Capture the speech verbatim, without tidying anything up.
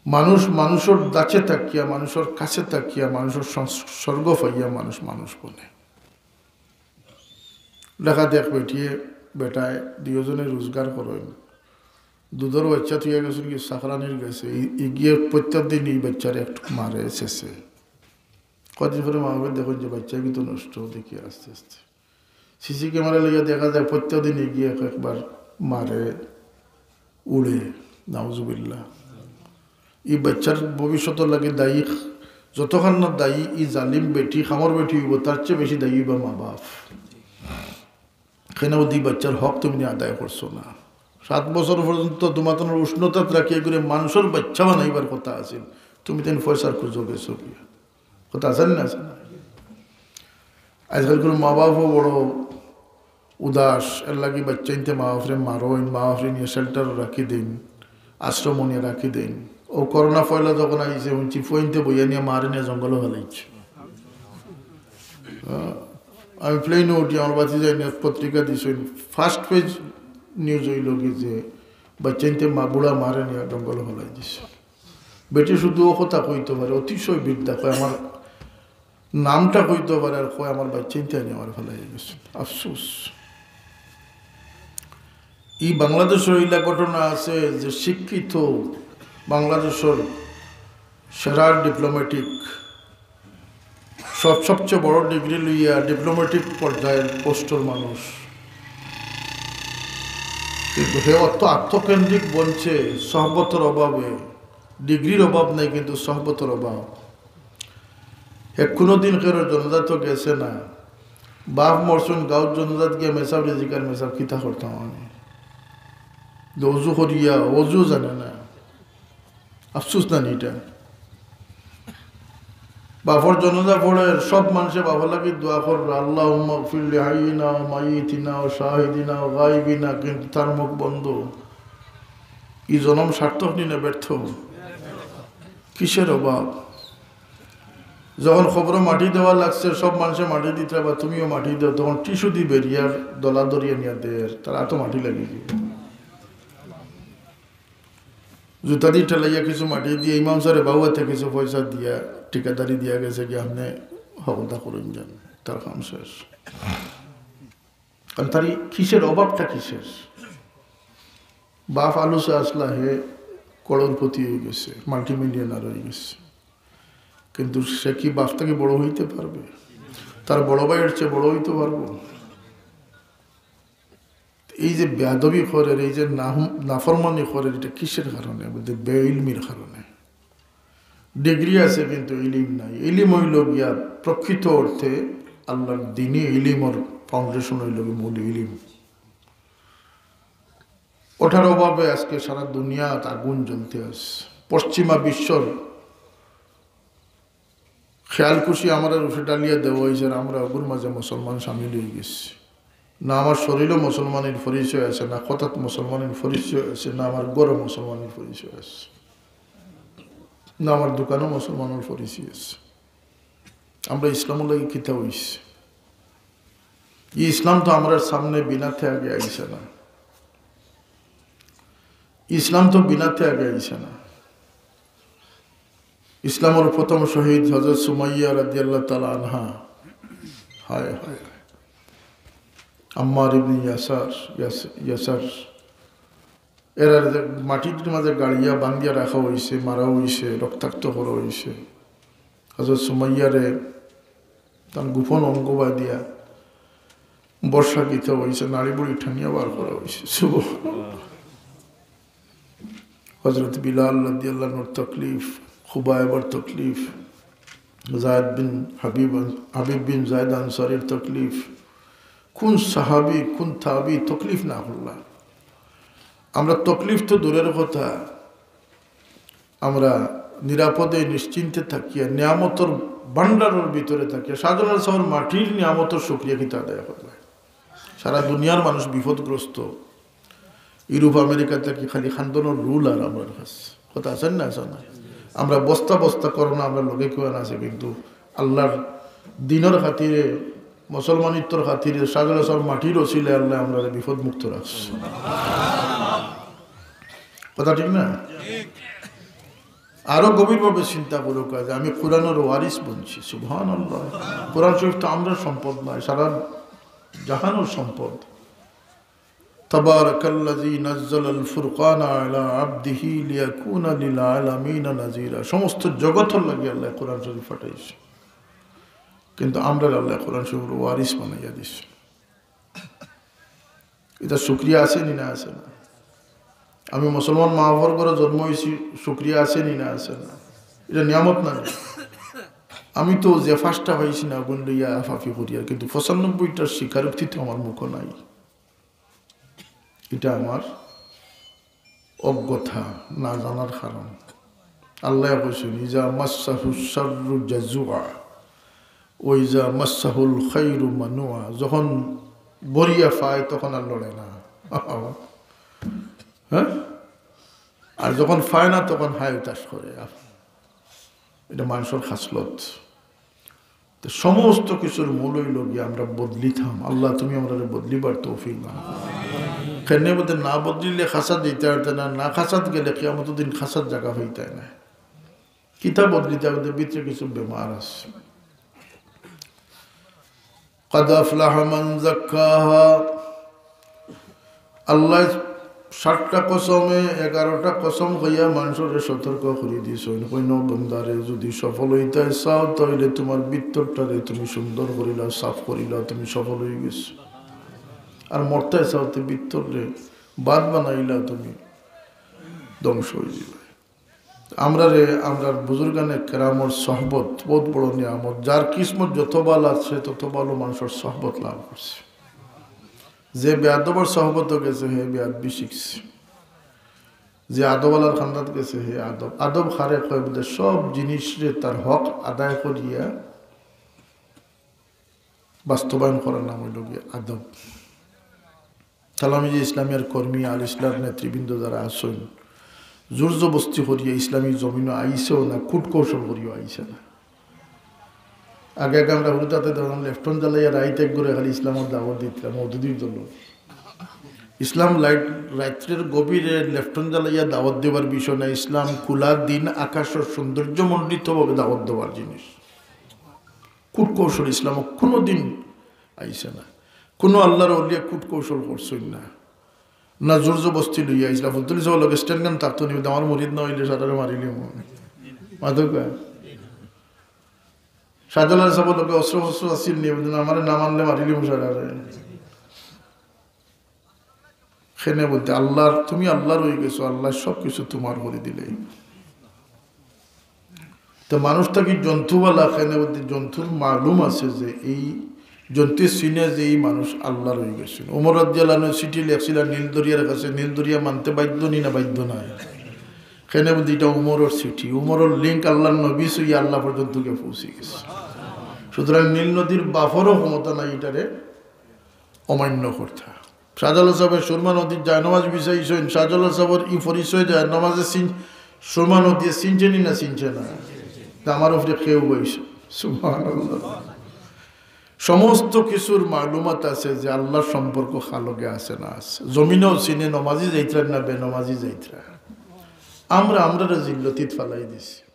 মানুষ মানুষর দাচে থাকিয়া, মানুষর কাছে থাকিয়া, মানুষর সংসর্গ পাইয়া মানুষ মানুষ বনে। লেখা দেখ বেটিয়ে, বেটায় দুইজনে রোজগার করইন। দুধর বাচ্চা থুইয়া গেছইন কি চাকরানির গেছে, ই-, ইগিয়ে প্রত্যেক দিন ই বাচ্চারে একটু মারে শেষে। কদিন পরে মা বাবা দেখইন যে বাচ্চা কিন্তু নষ্ট দেখি আস্তে আস্তে। সিসি ক্যামেরা লইয়া দেখা যায় প্রত্যেক দিন ইগিয়ে এক একবার মারে, উড়ে, নাউজুবিল্লাহ। ই বাচ্চার ভবিষ্যতর লাগি দায়ী, যতখান না দায়ী ই জালিম বেটি, খামর বেটি অইবো, তার চেয়ে বেশি দায়ী অইবা মা বাপ। কেনে অউ দুই বাচ্চার হক তুমি আদায় করছো না। সাত বছর পর্যন্ত তোমার উষ্ণতা রাখিয়া করে মানুষর বাচ্চা বানাইবার কথা আছিল, তুমি তাইন পয়সার খুঁজো গেছো গিয়া। কথা আছে না, আছে না? আজকাল করে মা বাপও বড় উদাস, এর লাগি বাচ্চাইন্তে মা বাপরে মারইন, মা বাপরে নিয়া শেল্টারো রাখি দেইন, আশ্রমো নিয়া রাখি দেইন। অউ করোনা পয়লা যখন আইছে, হুনছি ফুয়াইন্তে বইয়া নিয়া মারে নিয়া জঙ্গলো ফালাইছে। হ্যাঁ, আমি প্লেনো উঠি, আমার বাতিজায় নিয়া পত্রিকা দিছইন, ফার্স্ট পেজ নিউজ অইলো কি যে বাচ্চাইন্তে মা, বুড়া মারে নিয়া জঙ্গলো ফালাই দিছে। বেটি শুধু অউ কথা কইতো পারে, অতিশয় বিদ্যা, কয় আমার নামটা কইতো পারে আর কয় আমার বাচ্চাইন্তে আনি আমার ফালাই গেছে। আফসোস। ই বাংলাদেশো ইলা ঘটনা আছে যে শিক্ষিত বাংলাদেশর সেরা ডিপ্লোম্যাটিক, সব, সবচেয়ে বড় ডিগ্রি লইয়া ডিপ্লোম্যাটিক পর্যায়ের পোস্টর মানুষ, কিন্তু হে অত আত্মকেন্দ্রিক বনছে, সহবতর অভাবে। ডিগ্রির অভাব নাই, কিন্তু সহবতর অভাব। হে কুনুদিন কেউর জানাজাত গেছে না। বাপ মরছইন, গাউত জানাজাত গিয়া মেসাবরে জিকার, মেসাব কিতা করতাম আমি? অজু করিয়া, অজু জানে না। আফসোস না নি ইটা? বাপর জানাজা পড়ের, সব মানষে বাপর লাগি দোয়া কররা, "আল্লাহুম্মাগফির লিহাইয়িনা ওয়া মাইয়িতিনা ওয়া শাহিদিনা ওয়া গায়িবিনা", কিন্তু তার মুখ বন্ধ। ই জনম সার্থক নি না ব্যর্থ? কিসের অভাব? যখন কবরো মাটি দেওয়া লাগছে, সব মানষে মাটি দিতরা বা তুমিও মাটি দেও, তখন টিস্যু দি বেরিয়ার দলা দরিয়া নিয়া দের, তার আতো মাটি লাগি গিয়া। জুতা দি ঠেলাইয়া কিছু মাটি দিয়া ইমাম সারে বাউয়াতে কিছু পয়সা দিয়া ঠিকাদারি দিয়া গেছে কি, "আপনে হকলতা করইন যান, তার কাম শেষ।" কারণ তার ই কিসের অভাবটা কিসের? বাপ আলু চাষ লা, হে করোড়পতি অই গেছে, মাল্টিমিলিয়নার অই গেছে, কিন্তু সে কি বাপ থাকি বড় অইতে পারবে? তার বড় ভাইর চেয়ে বড় অইতে পারবো? এই যে বেয়াদবি করের, এই যে নাহু-, নাফরমানি করের, ইটা কিসের কারণে? বলতে বেইলমির কারণে। ডিগ্রি আছে কিন্তু ইলিম নাই। ইলিম অইলো গিয়া প্রকৃত অর্থে আল্লাহর দ্বীনি ইলিমর ফাউন্ডেশন অইলো গিয়া মূল ইলিম। ওটার অভাবে আজকে সারা দুনিয়াত আগুন জ্বলতে আছে। পশ্চিমা বিশ্বর খেয়ালখুশি আমরার উপরে ডালিয়া দেওয়া অইছে, আর আমরা ওগুর মাঝে মুসলমান সামিল অই গেছি। না আমার শরীরও মুসলমানের পরিচয় আছে, না কথাত মুসলমানের পরিচয় আছে, না আমার ঘরও মুসলমানের পরিচয় আছে, না আমার দোকানও মুসলমানের পরিচয় আছে। আমরা ইসলামর লাগি কিতা অইছে? ই ইসলাম তো আমরার সামনে বিনাতে আগে আইছে না। ইসলাম তো বিনাতে আগে আইছে না। ইসলামর প্রথম শহীদ হযরত সুমাইয়া রাদিয়াল্লাহু তাআলা আনহা। হায়, হায়, হায়। আম্মার ইবনে ইয়াসার, ইয়াস-, ইয়াসার। এরারে মাটির মাঝে গাড়িয়া বান্ধিয়া রাখা অইছে, মারা অইছে, রক্তাক্ত করা অইছে। হযরত সুমাইয়ারে তান গোপন অঙ্গ বায় দিয়া বর্ষা কিতা অইছে, নাড়ি বুড়ি টানিয়া বার করা অইছে। সুবহানাল্লাহ। হযরত বিলাল রাদিয়াল্লাহু আনহুর তকলিফ, খুবাইবর তকলিফ, যায়েদ বিন হাবিব আন-, হাবিব বিন যায়েদ আনসারীর তকলিফ, কুন সাহাবী, কুন তাবী তকলিফ না করলা? আমরা তকলিফ তো দূরের কথা, আমরা নিরাপদে নিশ্চিন্তে থাকিয়া, নিয়ামতর ভান্ডারর ভিতরে থাকিয়া, শাহজালাল সাহেবর মাটির নিয়ামতর শুকরিয়া কিতা আদায় করবা? সারা দুনিয়ার মানুষ বিপদগ্রস্ত। ইউরোপ, আমেরিকা থাকি খালি খান্দনর রুল আর আমরার কাছে। কথা আছে না, আছে না? আমরা বস্তা বস্তা করোনা আমরার লগে কেউ না আছে, কিন্তু আল্লাহর দ্বীনর খাতিরে, মুসলমানিত্বর খাতিরে, শাহজালাল সাহেবর মাটির ওসিলায় আল্লায় আমরারে বিপদ মুক্ত রাখছে। কথা ঠিক না? আরো গভীরভাবে চিন্তা করুক, আজ আমি কোরআনের ওয়ারিস বনছি। সুবহানাল্লাহ। কোরআন শরীফ তো আমরার সম্পদ নয়, সারা জাহানের সম্পদ। তাবারাকাল্লাযী নাজ্জালাল ফুরকানা আলা আবদিহি লিয়াকুনা লিল আলামিনা নাযীরা। সমস্ত জগতর লাগি আল্লাহ কোরআন শরীফ পাঠাইছে, কিন্তু আমরারে আল্লাহ কোরআন শরীফর ওয়ারিস বানাইয়া দিছে। ইটা শুকরিয়া আছে নি না আছে না? আমি মুসলমান মা বাবার ঘরে জন্ম হইছি, শুকরিয়া আছে নি না আছে না? ইটা নিয়ামত না নি? আমি তো যে পাঁচটা পাইছি না, ওগুন লইয়া ফাফি করিয়ার, কিন্তু পঁচানব্বইটার স্বীকারোক্তি তো আমার মুখো নাই। ইটা আমার অজ্ঞতা, না জানার কারণ। আল্লাহ কইছেন, "ইজা মাসসাহু শাররু জাজুআ, ওয়া ইজা মাসসাহুল খাইরু মানুআ।" যখন বরিয়া পায়, তখন আর লড়ে না। হ্যাঁ? আর যখন পায় না, তখন হায় হুতাশ করে। ইটা মানুষর খাসলত। তো সমস্ত কিছুর মূল অইলো গিয়া আমরা বদলিতাম। আল্লাহ, তুমি আমরারে বদলিবার তৌফিক দাও। কেনে বলতে, না বদলিলে খাসাত দিতে পারতে না, না খাসাত গেলে কিয়ামতর দিন খাসাত জাগা হইতে না। কিতা বদলিতে হবে? ভিতরে কিছু বেমার আছে। قد أفلح من زكاها। আল্লাহ সাতটা কসমে এগারোটা কসম খাইয়া মানুষরে সতর্ক করি দিছইন। কইন, "বন্দারে, যদি সফল হইতে চাও, তাইলে তোমার ভিতরটারে তুমি সুন্দর করিলাও, সাফ করিলাও, তুমি সফল হই গেছো। আর মরতে চাও, তে ভিতররে বাদ বানাইলাও, তুমি ধ্বংস হয়ে যাবে।" আমরারে, আমরার বুজুর্গানে কেরামর সহবত বহুত বড় নিয়ামত। যার কিসমত যত ভালা আছে, তত ভালো মানুষর সহবত লাভ করছে। যে বেয়াদবর সহবত গেছে, হে বেয়াদবি শিখছে। যে আদবওয়ালার খান্দাত গেছে, হে আদব। আদব খারে কয় বুলে সব জিনিসরে তার হক আদায় করিয়া বাস্তবায়ন করার নাম হইল গিয়া আদব। তাহলে আমি যে ইসলামিয়ার কর্মী, আল ইসলাম নেতৃবৃন্দ যারা আছেন, জোর জবস্তি করিয়া ইসলামী জমিনও আইছেও না, কূটকৌশল করিয়াও আইছে না। আগে আগে আমরা হুরুতাতে ধরুন লেফটন জ্বালাইয়া রাইত এক ঘুরে খালি ইসলামের দাওয়াত দিতাম, মৌদুদির দল। ইসলাম লাইট রাত্রের গভীরে লেফটন জ্বালাইয়া দাওয়াত দেবার বিষয় না, ইসলাম খোলা দিন আকাশের সৌন্দর্যমণ্ডিতভাবে দাওয়াত দেওয়ার জিনিস। কূটকৌশল ইসলাম কোনোদিন আইছে না। কোনো আল্লাহর ওলিয়ে কূটকৌশল করছইন না, না জোর জবস্তি লইয়া আইসলা। ফুলতলি সাহেব লগে স্ট্যান্ড গান থাকতো নি, আমার মুরিদ না হইলে সারারে মারিলি মন মাধুকা। শাহজালাল সাহেব লগে অস্ত্র শস্ত্র আসিল নি, বুঝলেন, আমারে না মানলে মারিলি মন সারারে। খেনে বলতে আল্লাহর, তুমি আল্লাহর হয়ে গেছো, আল্লাহ সব কিছু তোমার করে দিলে। তো মানুষ থাকি জন্তুওয়ালা, খেনে বলতে জন্তুর মালুম আছে যে এই জন্তু চিনে যে এই মানুষ আল্লাহর হয়ে গেছে। ওমর রাদিয়াল্লাহু আনহু চিঠি লেখছিলেন নীল দরিয়ার কাছে, নীল দরিয়া মানতে বাধ্য নি না বাধ্য নয়? খেনে বলতে এটা উমরের চিঠি, উমরের লিঙ্ক আল্লাহর নবী সই আল্লাহ পর্যন্ত গিয়ে পৌঁছে গেছে। সুতরাং নীল নদীর বাফরও ক্ষমতা নাই এটারে অমান্য করতা। শাহজালাল সাহেবের সুরমা নদীর জায়নামাজ বিছাইছইন, শাহজালাল সাহেবের ই পরিচয় জায়নামাজে চিন-, সুরমা নদীয়ে চিনছে নি না চিনছে না? তা আমার উপরে কেউ বইছে। সুবহানাল্লাহ। সমস্ত কিছুর মালুমাত আছে যে আল্লাহর সম্পর্ক কার লগে আছে না আছে। জমিনেও চিনে নমাজি যাইতরা না বেনমাজি যাইতরা। আমরা, আমরারে জিল্লতিত ফালাই দিছি।